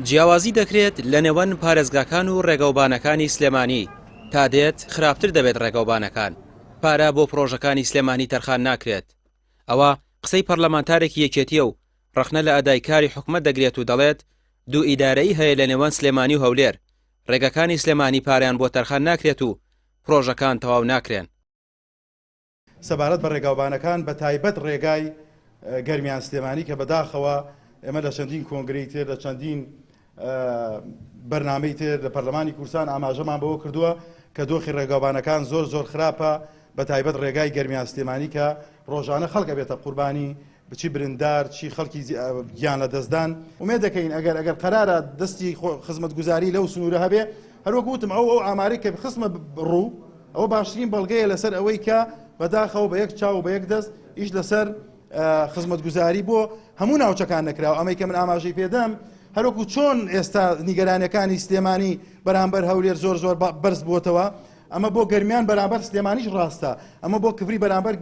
جیاوازی دەکرێت لە نێوان پارێزگاکان و ڕێگەوبانەکانی سلێمانی، تا دێت خراپتر دەبێت ڕێگەوبانەکان، پارە بۆ پڕۆژەکانی سلێمانی تەرخان ناکرێت. ئەوە قسەی پەرلەمانتارێکی یەکێتییە و ڕەخنە لە ئەدای کاری حکومەت دەگرێت و دەڵێت دوو ئیدارەیی هەیە لە نێوان سلێمانی و هەولێر، ڕێگەکانی سلێمانی پارەیان بۆ تەرخان ناکرێت و پڕۆژەکان تەواو ناکرێن. سەبارەت بە ڕێگاوبانەکان بە تایبەت ڕێگای گەرمیان سلێمانی کە بەداخەوە ئێمە لە چەندین کۆنگرەی تر لە چەندین بەرنامەی تر لە پەرلەمانی کوردستان ئاماژەمان بەوە کردووە کە دۆخی ڕێگاوبانەکان زۆر زۆر خراپە بە تایبەت ڕێگای گەرمیان سلێمانی کە ڕۆژانە خەڵک ئەبێتە قوربانی چی بریندار چی خەڵکی گیان لە دەستدان ئومێد دەکەین ئەگەر ئەگەر قەرارە دەستی خزمەتگوزاری لەو سنوورە هەبێ هەروەک وتم ئەو ئەو ئامارەی کە خستمە ڕوو ئەوە باشترین بەڵگەیە لەسەر ئەوەی کە بەداخەوە بە یەک چاو و بە یەک دەست ئیش لەسەر خزمەتگوزاری بۆ هەموو ناوچەکان نەکراوە ئەمەی کە من ئاماژەی پێدەم هەروەکو چۆن ئێستا نیگەرانەکانی سلێمانی بەرامبەر هەولێر زۆر زۆر بەرز بووەتەوە ئەمە بۆ گەرمیان بەرامبەر سلێمانیش ڕاستە، ئەمە بۆ کفری بەرامبەر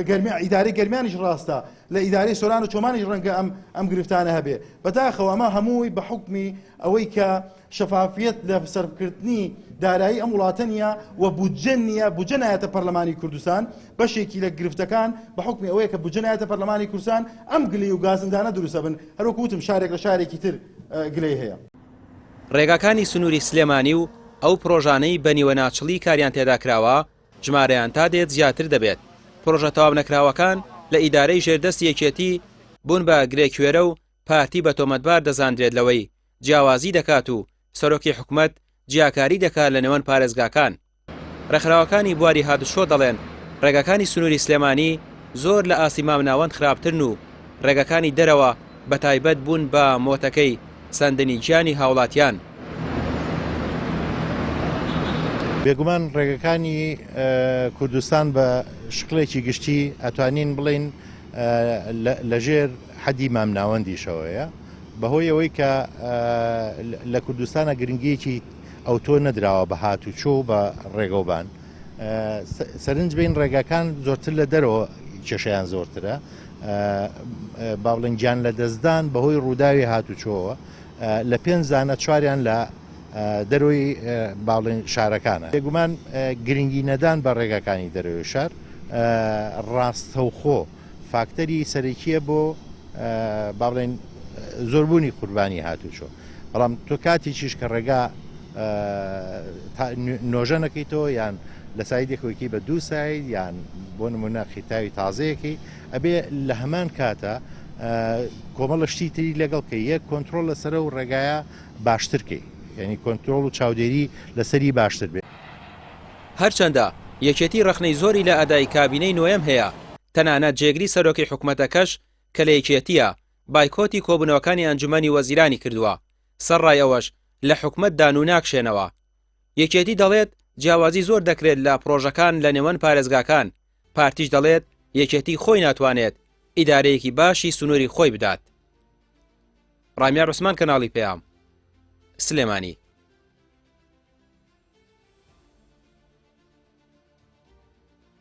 گەرمیان ئیدارەی گەرمیانیش ڕاستە، لە ئیدارەی سۆران و چۆمانیش ڕەنگە ئەم ئەم گرفتانە هەبێ. بەداخەوە ئەمە هەمووی بە حوکمی ئەوەی کە شەفافیەت لە سەرفکردنی دارایی ئەم وڵاتە نییە و بودجە نییە، بودجە نایەتە پەرلەمانی کوردستان، بەشێکی لە گرفتەکان بە حوکمی ئەوەیە کە بودجە نایەتە پەرلەمانی کوردستان، ئەم گلەی و گازندانە دروست ئەبن، هەروەکو وتم شارێک لە شارێکی تر گلەی هەیە. ڕێگاکانی سنووری سلێمانی و ئەو پڕۆژانەی بە نیوەناچڵی کاریان تێدا کراوە، ژمارەیان تا دێت زیاتر دەبێت، پڕۆژە تەواونەکراوەکان لە ئیدارەی ژێردەستی یەکێتی بوون بە گرێکوێرە و پارتی بە تۆمەتبار دەزاندرێت لەوەی جیاوازی دەکات و سەرۆکی حکومەت جیاکاری دەکات لە نێوان پارێزگاکان. ڕێکخراوەکانی بواری هاتوچۆ دەڵێن، ڕێگاکانی سنووری سلێمانی زۆر لە ئاستی مامناوەند خراپترن و ڕێگاکانی دەرەوە بەتایبەت بوون بە مۆتەکەی سەندنی گیانی هاوڵاتیان. بێگومان ڕێگەکانی کوردستان بە شکڵێکی گشتی ئەتوانین بڵێین لەژێر حەدی مامناوەندیشەوەیە بەهۆی ئەوەی کە لە کوردستانە گرنگیەکی ئەوتۆ نەدراوە بە هاتوچۆ و بە ڕێگەوبان سەرنج بین ڕێگاکان زۆرتر لە دەرەوە کێشیان زۆرترە با بڵێن گیان لە دەستدان بەهۆی ڕووداوی هاتوچۆوە لە پێنج دانە چواریان لە دەرۆی باڵێن شارەکانە بێگومان گرنگی نەدان بە ڕێگاکانی دەرەوەی شار ڕاستەوخۆ فاکتەری سەرەکیە بۆ با بڵێن زۆربوونی قوربانی هاتوچۆ بەڵام تۆ کاتێکیش کە ڕێگا نۆژە نەکەیتەوە یان لە سایدێکەوەکی بە دوو ساید یان بۆ نمونە خیتاوی تازەیەکی ئەبێ لە هەمان کاتە کۆمەڵە شتی تری لەگەڵ کە یەک کۆنتترۆل لەسەر و ڕێگایە باشترکەی یعنی کۆنتترۆل و چاودێری لەسەری باشتر بێ. هەرچەندە یەکێتی ڕەخنەی زۆری لە ئەدای کابینەی نۆیەم هەیە، تەنانەت جێگری سەرۆکی حکومەتەکەش کە لە یەکێتییە، بایکۆتی کۆبوونەوەکانی ئەنجومەنی وەزیرانی کردووە، سەرڕای ئەوەش لە حکومەتدان و ناکشێنەوە. یەکێتی دەڵێت جیاوازی زۆر دەکرێت لە پڕۆژەکان لە نێوان پارێزگاکان، پارتیش دەڵێت یەکێتی خۆی ناتوانێت ئیدارەیەکی باشی سنووری خۆی بدات. ڕامیار عوسمان کەناڵی پەیام، سلێمانی.